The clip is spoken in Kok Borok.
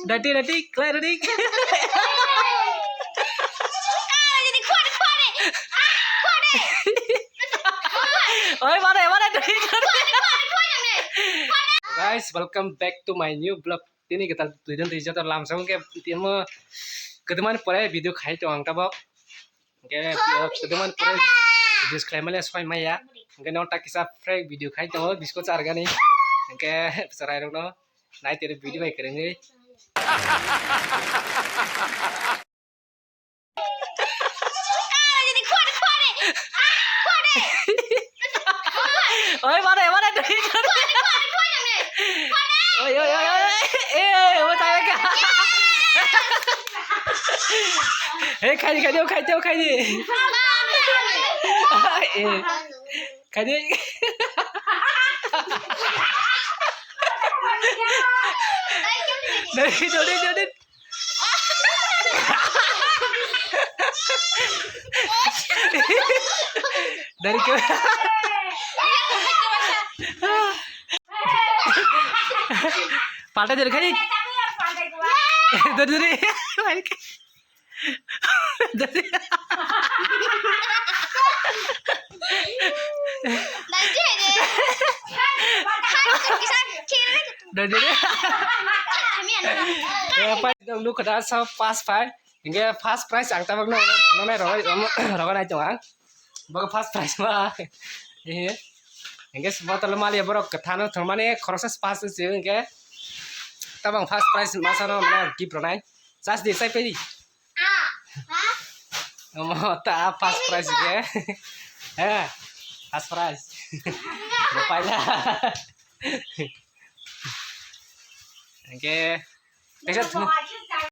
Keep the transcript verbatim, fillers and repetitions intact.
Dati, dati, klai, dati. Oi, mare, mare, dati. Guys, welcome back to my new vlog. Tini kwtal twi don twi joto lamsong ke timo kwdwmani pore video khai tong ang tabok. Hingke video kwdwmani pore videos khlai male soi maya. Hingke no ta kisa prank video khai tongo biskot chargani. Hingke chwrai rokno nai tere video bai kwrwngwi. Oi, mare, mare, doi, doi. Oi, oi, oi, oi. Eh, oi, tayo ka. Eh, khai di, khai di, khai di, khai di. Eh, khai di. Doi, doi, doi, doi. Dari ke? Paltai dari kali. Dari, dari. Dari. Dari, dari. Eh, pai dong, nuk kada sa pass pai. Hingke first prize ang tabok no, no, no, rogo, rogo nai tongo ang. Bo first prize ma. Eh. Hingke bottle mali borok kwthano thwngmani khoroksa pass se hingke. Tabang first prize masa no mane gift ronai. Chas di sai pedi. Omo ta first prize ke. Eh. First prize. Bo paila. Hingke. Kaisa thwng.